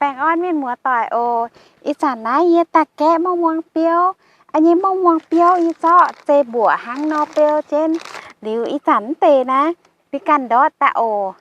Baengh orn mienh muoz-doic oc. Ih zanc naaiv yie daaih gaeqv mouh muangx biouv. A'nyei mouh muangx biouv yie zorqv zei mbuoqc hnangv nor beu jienv. Liuz ih zanc mv deix naaiv ninh ganh ndortv daaih oc.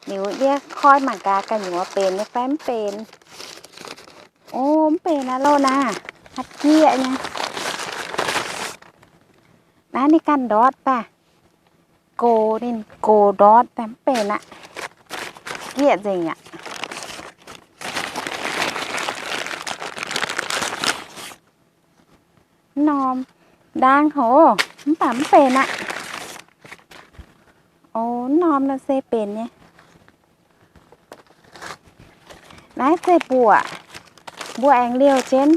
Liuz yie koi mangc gaax gu'nyuoz benx nyei fai mv benx. O, mv benx aqv loh naaiv. Hatc gieqv nyei. Naaiv ninh ganh ndortv daaih. Gox, ninh gox ndortv daaih mv benx aqv. Gieqv nzengc aqv. Norm ndaang hov, mv baac mv benx aqv. O, norm nor se benx nyei. Naaiv zeiv-mbuoqc, mbuo aengx liouh jienv,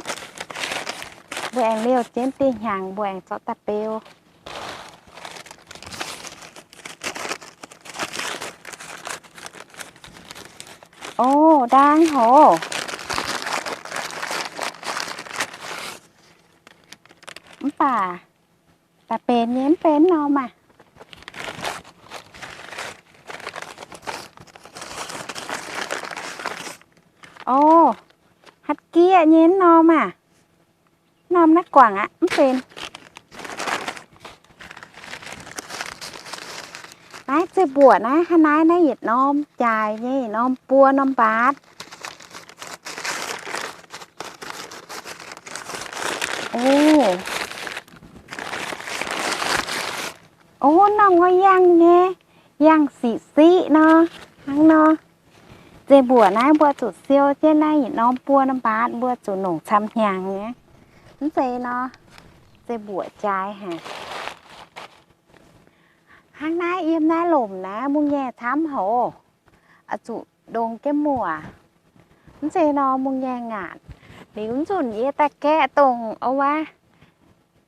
mbuo aengx liouh jienv dieh hnyangx mbuo aengx zorqv daaih beu. O, ndaang hov. Mv baac daaih benx nyei, mv benx norm maah. O, hatc gieqv nyei norm maah. Norm naaiv guangc aqv, mv benx. Naaiv zeiv-mbuoqc naaiv, hnangv naaiv naaiv yietc norm jaaix nyei, norm buo norm mbaatv. O, o, norm ngoi yangh nyei, yangh siqv-siqv nor, hnangv nor. Zeiv-mbuoqc naaiv mbuo zuqc siou jienv naaiv yietc norm buo norm mbaatv, mbuo zuqc nongc camv hnyangx nyei. Mv zeiz nor, zeiv-mbuoqc jaaix haic. Hnangv naaiv yiem naaiv lomc naaiv mungh nyaeh camv haic oc. Oix zuqc ndongx jienv muoc. Mv zeiz nor mungh nyaeh ngaatc. Liuz nzunc yie daaih gaeqv dongh wuov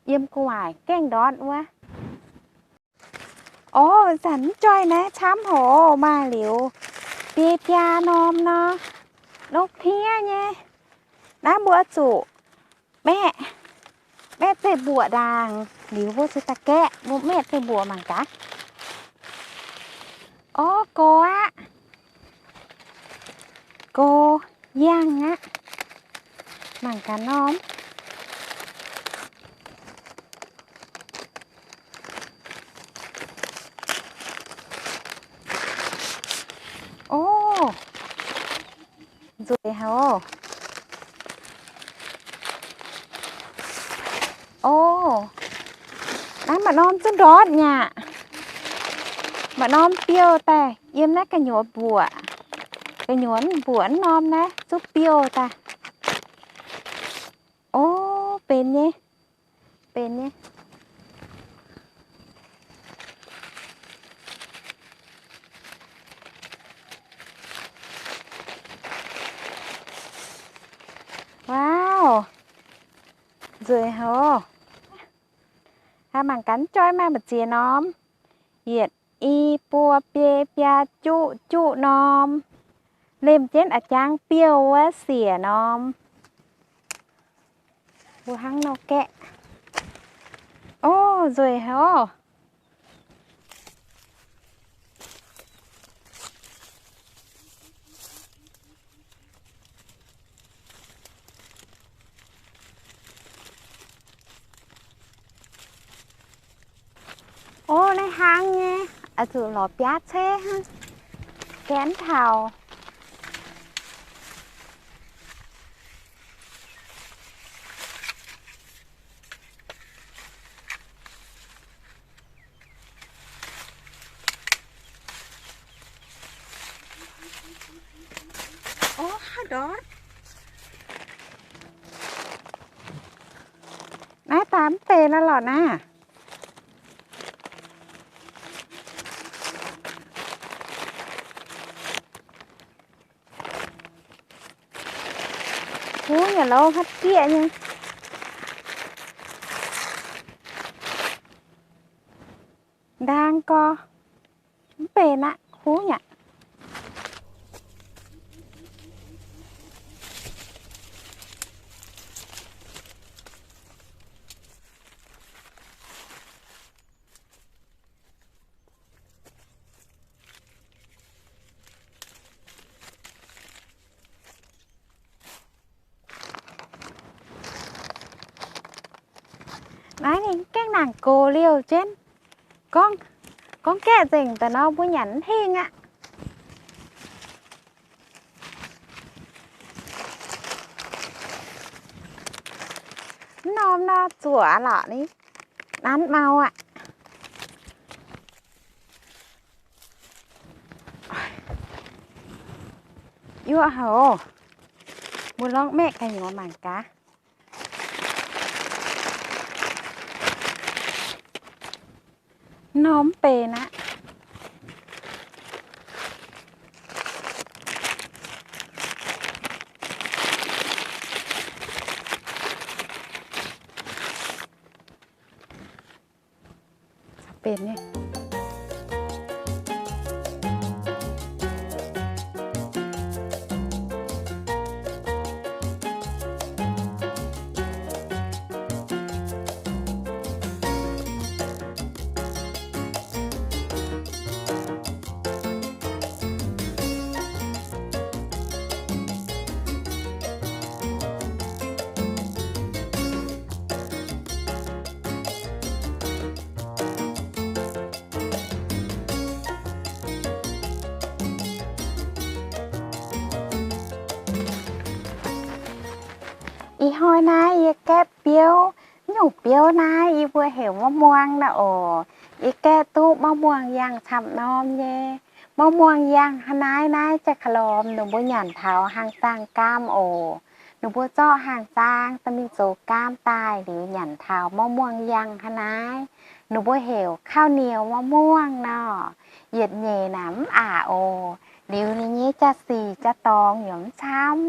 yiem gu'nguaaic gaengh ndortv wuov. O, zanc mv joih naaiv camv haic, maaih liuz biei biaa norm nor, nokv hniev nyei. Naaiv mbuo zuqc maeqv, maeqv zeiv-mbuoqc ndaangc liuz mbuo se daaih gaeqv, mbuo maeqv zeiv-mbuoqc mangc gaax. O, gox aqv. Gox yangh aqv. Mangc gaax norm. O, nzueic haic oc. O, naaiv maaih norm zuqc ndortv nyei aqv. Maaih norm biouv daaih yiem naaiv gu'nyuoz mbuoqc. Gu'nyuoz mbuoqc norm naaiv zuqc biouv daaih. O, benx nyei, benx nyei. Wow, nzueic haic. Haih mangc gaax joih maaih mbu'ziex norm. Yietc, i, buo, biei, biaa, juqv, juqv norm. Lemh jienv a'jang biouv wuov siec norm. Mbuo hnangv nor gaeqv. O, nzueic haic oc. O, naaiv hnangv nyei, oix zuqc lorz biaav ceix hnangv. Gaenv taux. O, haaix ndortv. Naaiv daaih mv benx lorqc naaiv. Huv yaac louv hatc gieqv nyei. Ndaang gorx, mv benx aqv, huv yaac. Nangc gox liouh jienv. Gorngv, gorngv gaeqv nzengc daaih nor mbuo nyanc mv hingh aqv. Mv norm nor zuoqc lorqc ni, nanv mau aqv. Yuoqv haic oc. Mbuo lorngv maeqv ga'nyuoz mangc gaax. Mv norm mv benx aqv. Benx nyei. Ih hnoi naaiv yie gaeqv biouv, nyungc biouv naaiv yie mbuo heuc mauv muangh naaiv oc. Yie gaeqv duqv mauv muangh yangh camv norm nyei. Mauv muangh yangh hnangv naaiv, naaiv jaa-ka-lorm ninh mbuo nyanc taux hnaangx zaang gaam oc. Ninh mbuo zorqv hnaangx zaang dorh mingh zoux gaam daaih liuz nyanc taux mauv muangh yangh hnangv naaiv. Ninh mbuo heuc ข้าวเหนียวมะม่วง nor. Yietc nyeic naaic mv aqc oc. Liuz ninh nyei jaa-sic jaa-dorngx yaac mv camv.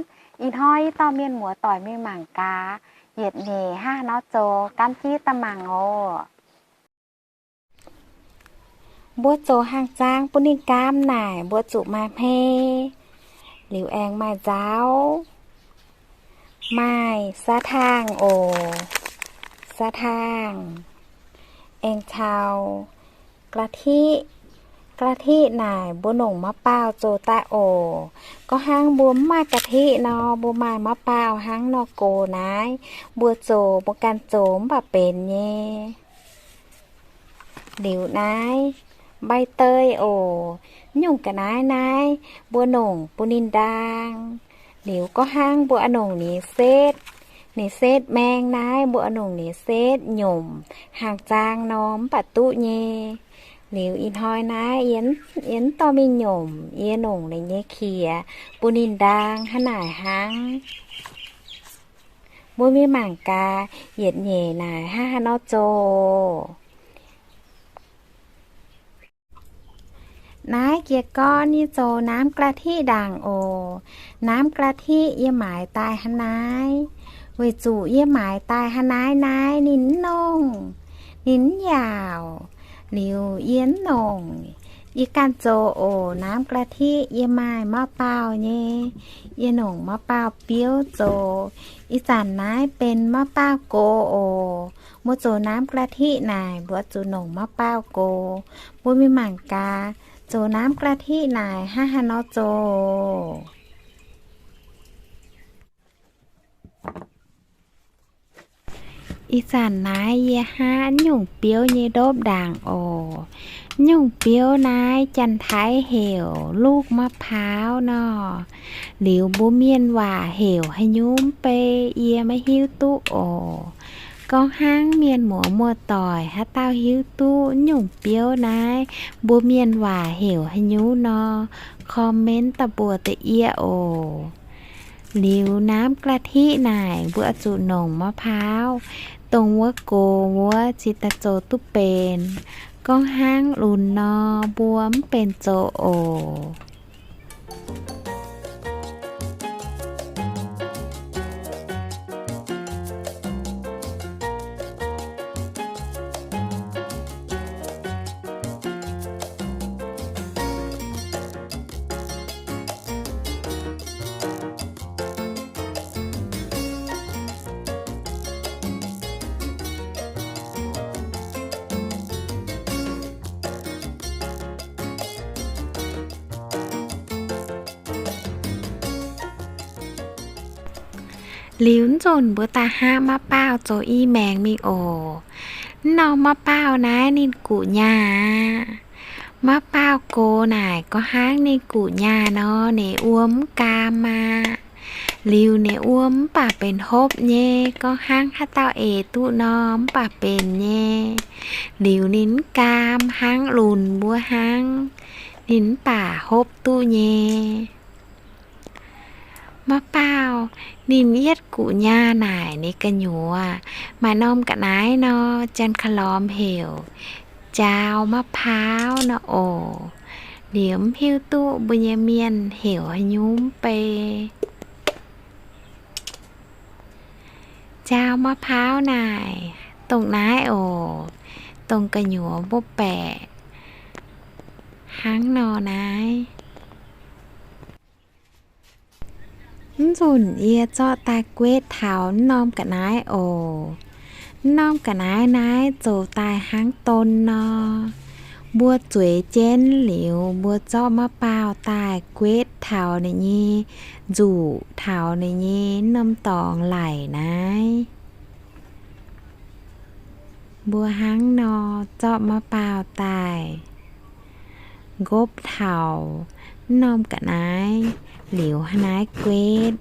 Ih hnoi yie dorh mienh muoz-doic mingh mangc gaax, yietc nyeic hnangv haaix nor zoux, gan jienv daaih mangc oc. Mbuo zoux hnaangx zaang bun ninh gaam naaic, mbuo zuqc maaih hmei, liuz aengx maaih nzaauv, maaih saa-taangh oc, saa-taangh, aengx caux กะทิ. กะทิ naaic mbuo nongc มะพร้าว zoux daaih oc. Gorngv hnangv mbuo mv maaih กะทิ nor, mbuo maaih มะพร้าว hnangv nor gox naaiv, mbuo zoux, mbuo ganh zoux mv baac benx nyei. Liuz naaiv ใบเตย oc. Nyungc ga'naaiv naaiv mbuo nongc bun ninh ndaang. Liuz gorngv hnangv mbuo oix nongc ninh setv, ninh setv maeng naaiv mbuo oix nongc ninh setv nyomc hnaangx zaang nor mv baac duqv nyei. Liuz ih hnoi naaiv yie, yie mv dorh mingh nyomc, yie nongc ninh nyei qiex bun ninh ndaang hnangv naaic hnangv. Mbuo mingh mangc gaax yietc nyeic naaic hnangv haaix nor zoux. Naaiv jiez gorn yie zoux น้ำกะทิ ndaangc oc. น้ำกะทิ yie maaiz daaih hnangv naaiv. Weic zuqc yie maaiz daaih hnangv naaiv naaiv ninh mv nongh, ninh mv yaauc. Liuz yie mv nongc, yie ganh zoux oc. น้ำกะทิ yie maaih มะพร้าว nyei. Yie nongc มะพร้าว biouv zoux. Ih zanc naaiv benx มะพร้าว gox oc. Mbuo zoux น้ำกะทิ naaic mbuo zuqc nongc มะพร้าว gox. Mbuo mingh mangc gaax zoux น้ำกะทิ naaic hnangv haaix nor zoux. Ih zanc naaiv yie hnangv nyungc biouv nyei ndopv ndaangc oc. Nyungc biouv naaiv Janx-Taiv heuc ลูกมะพร้าว nor. Liuz mbuo mienh waac heuc haaix nyungc mv bei yie maiv hiuv duqv oc. Gorngv hnangv mienh muoz muoz-doic haaix dauh hiuv duqv nyungc biouv naaiv mbuo mienh waac heuc haaix nyungc nor, comment daaih mbuox deix yie oc. Liuz น้ำกะทิ naaic mbuo zuqc nongc มะพร้าว, dongh wuov gox wuov cingx daaih zoux duqv benx. Gorngv hnangv lunx nor mbuo mv benx zoux oc. Liuz nzunc mbuo daaih hngaqv มะพร้าว zoux i maengx mingh oc. Mv norm mauv baauh naaiv ninh guqc nyaah aqv. Mauv baauh gox naaic gorngv hnangv ninh guqc nyaah nor, ninh wuom mv gaam aqv. Liuz ninh wuom mv baac benx hopv nyei, gorngv hnangv haaix dauh eix duqv nor mv baac benx nyei. Liuz ninh mv gaam hnangv lunx mbuo hnangv, ninh mv baac hopv duqv nyei. Mauv baauh ninh yietv guqc nyaah naaic ninh gu'nyuoz maaih norm ga'naaiv nor, janx-ka'lorm heuc jaau mauv paauv nor oc. Liuz mv hiuv duqv mbuo nyei mienh heuc haaix nyungc bei. Jaau mauv paauv naaic dongh naaiv oc, dongh gu'nyuoz mbuo baeqc hnangv nor naaiv. Mv nzunc yie zorqv daaih guetv taux mv norm ga'naaiv oc. Mv norm ga'naaiv naaiv zoux daaih hnangv don nor. Mbuo zueiz jienv liuz, mbuo zorqv mauv baauh daaih guetv taux ninh nyei nzuqc, taux ninh nyei norm dorngx laic naaiv. Mbuo hnangv nor zorqv mauv baauh daaih nqopv taux mv norm ga'naaiv liuz hnangv naaiv guetv.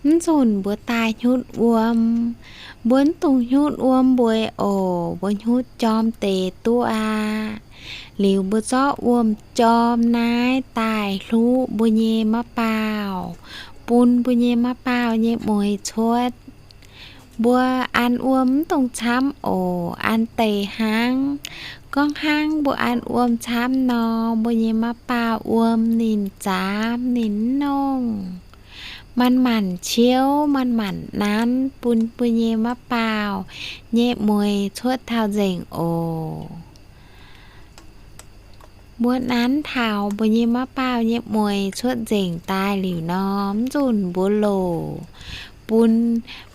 Mv nzunc mbuo daaih hnyutv wuom. Mbuo mv dungx hnyutv wuom mbueiz oc. Mbuo hnyutv jorm deix duqv aqv. Liuz mbuo zorqv wuom-jorm naaiv daaih hluqv mbuo nyei mauv baauh, bun mbuo nyei mauv baauh nyei mueiz cuotv. Mbuo an wuom mv dungx camv oc. An deix hnangv. Gorngv hnangv mbuo an wuom camv nor, mbuo nyei mauv baauh wuom ninh zaamx ninh mv nongh. Manc-manc ciouv, manc-manc nanv, bun mbuo nyei mauv baauh nyei mueiz cuotv taux nzengc oc. Mbuo nanv taux mbuo nyei mauv baauh nyei mueiz cuotv nzengc daaih liuz nor, mv nzunc mbuo loc bun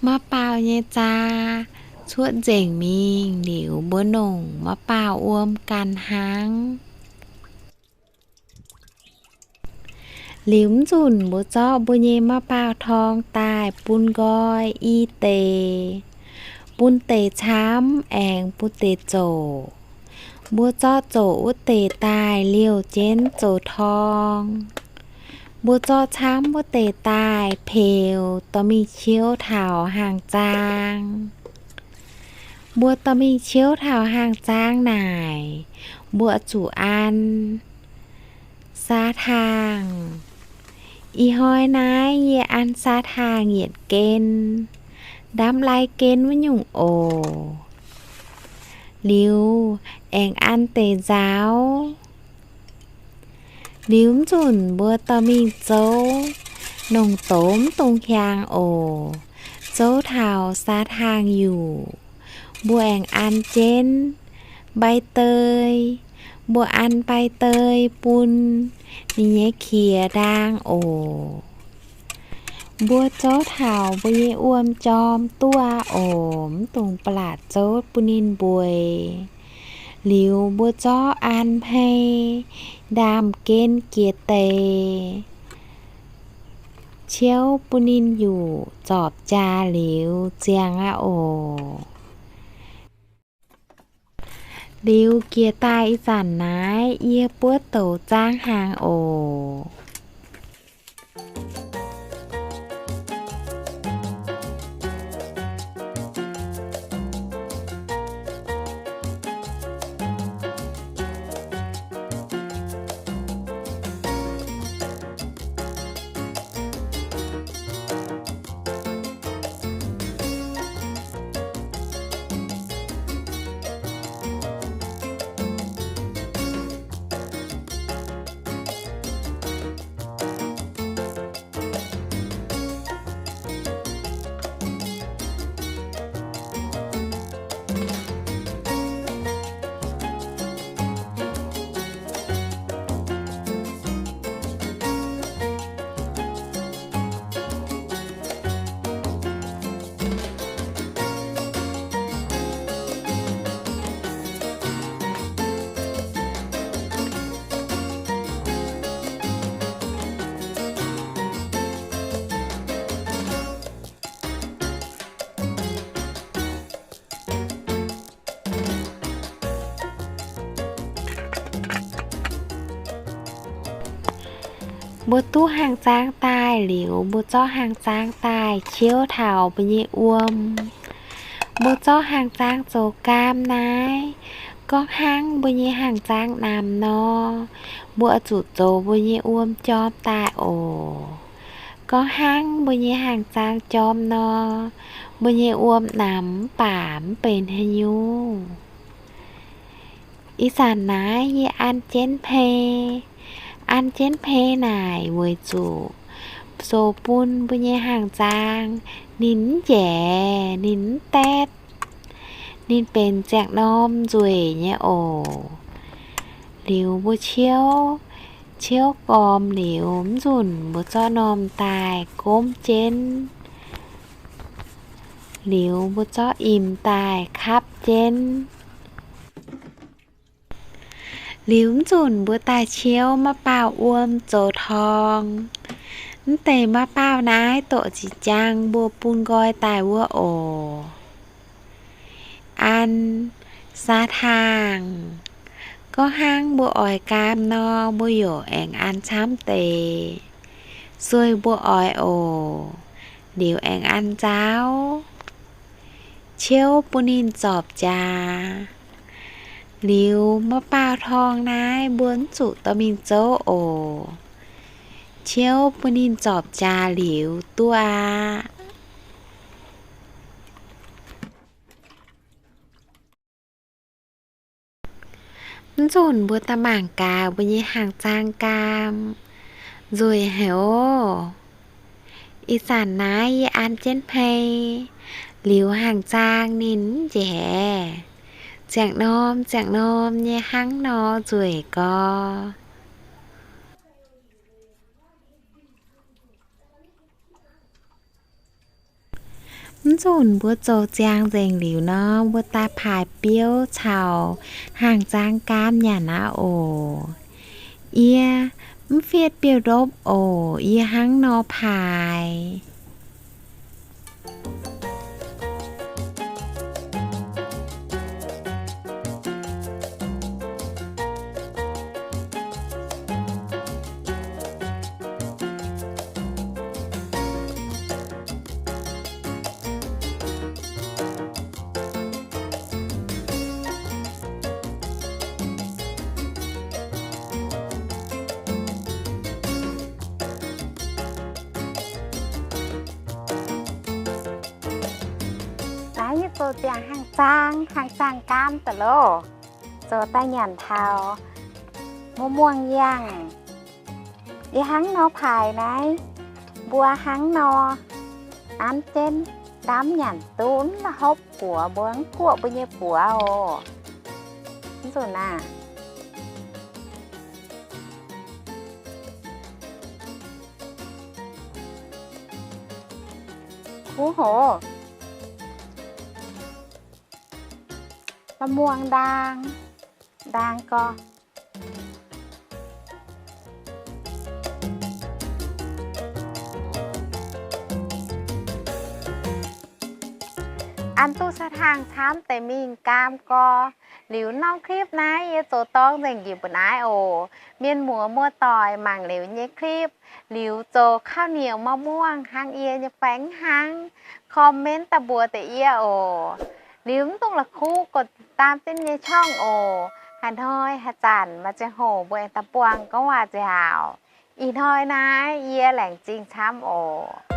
mauv baauh nyei zaa cuotv nzengc mingh liuz, mbuo nongc mauv baauh wuom ganh hnangv. Liuz mv nzunc mbuo zorqv mbuo nyei mauv baauh torng daaih bun nqoi i deix, bun deix camv aengx bun deix zoqc. Mbuo zorqv zoqc wuov deix daaih liouh jienv zoux torng. Mbuo zorqv camv wuov deix daaih peux dorh mingh ciouv taux hnaangx-zaang. Mbuo dorh mingh ciouv taux hnaangx-zaang naaic, mbuo zuqc an saa-taangh. Ih hnoi naaiv yie an saa-taangh yietc gen, ndamv lai gen wuov nyungc oc. Liuz aengx an deix nzaaux. Liuz mv nzunc mbuo dorh mingh zouv, nongc douz mv dungx hiaangx oc. Zouv taux saa-taangh yuc, mbuo aengx an jienv mbai dei. Mbuo an mbai dei bun ninh nyei qiex ndaang oc. Mbuo zouv taux mbuo nyei wuom jorm duqv aqv oc. Mv dungx ba'laqc zouv bun ninh mbueiz. Liuz mbuo zorqv an hmei ndaamv-gen jiex deix, ciouv bun ninh yuc zorpc jaax liuz ziangh aqv oc. Liuz jiex daaih ih zanc naaiv yie buov douz zaangv hnaangx oc. Mbuo duqv hangx zaang daaih liuz, mbuo zorqv hangx zaang daaih ciouv taux mbuo nyei wuom. Mbuo zorqv hangx zaang zoux gaam naaiv, gorngv hnangv mbuo nyei hangx zaang namx nor, mbuo oix zuqc zoux mbuo nyei wuom jorm daaih oc. Gorngv hnangv mbuo nyei hangx zaang jorm nor, mbuo nyei wuom namx mv baac mv benx haaix nyungc. Ih zanc naaiv yie an jienv hmei, an jienv hmei naaic weic zuqc zoux bun mbuo nyei hangx zaang ninh mv njaeix, ninh mv daetv, ninh benx ziangh norm nzueic nyei oc. Liuz mbuo ciouv, ciouv gormx liuz, mv nzunc mbuo zorqv normh daaih gomv jienv. Liuz mbuo zorqv imx daaih kapv jienv. Liuz mv nzunc mbuo daaih ciouv maiv baauh wuom zoux torng. Mv deix maiv baauh naaiv doqc ziqc jaang mbuo bun nqoi daaih wuov oc. An saa hlaangh. Gorngv hnangv mbuo oix gaam nor, mbuo yaac aengx an camv deix. Sueih mbuo oix oc, liuz aengx an nzauv. Ciouv bun ninh zorpc jaax. Liuz maiv baauh torng naaiv mbuo mv zuqc dorh mingh zouv oc. Ciouv bun ninh zorpc jaax liuz duqv aqv. Mv nzunc mbuo daaih mangc gaax mbuo nyei hangx zaang gaam. Nzueic haic oc. Ih zanc naaiv yie an jienv hmei, liuz hangx zaang ninh mv njaeix. Ziangh norm ziangh norm nyei hnangv nor nzueic gorx. Mv nzunc mbuo zoux ziangx nzengc liuz nor, mbuo daaih paaix biouv caux hangx zaang gaam nyanc aqv oc. Yie mv fietv biouv-ndopv oc. Yie hnangv nor paaix. Naaiv yie zoux ziangx hangx zaang, hangx zaang gaam daaih loh. Zoux daaih nyanc taux muoz-muangh yangh. Yie hnangv nor paaix naaiv, mbuo hnangv nor an jienv ndamv nyanc duqv la'hopv buoz, mbuo mv guoqv mbuo nyei buoz oc. Mv nzunc naaiv, kuv hoc, ma'muangx ndaang, ndaang gorx. An duqv sa hnangv camv deix mingh gaam gorx. Liuz norm clip naaiv yie zoux dorng nzengc njiec mbu'naaiv oc. Mienh muoz muoz-doic mangc liuz nyei clip, liuz zoux ข้าวเหนียวมะม่วง hnangv yie nyei fai hnangv, comment daaih mbuox deix yie oc. Liuz mv dungx la'kuqv กดติดตาม jienv nyei ช่อง oc. Haaix hnoi haaix zanc maaih ziangh hoc mbuo aengx daaih buangh gorngv waac nziaauc. Ih hnoi naaiv yie laengz zingh camv oc.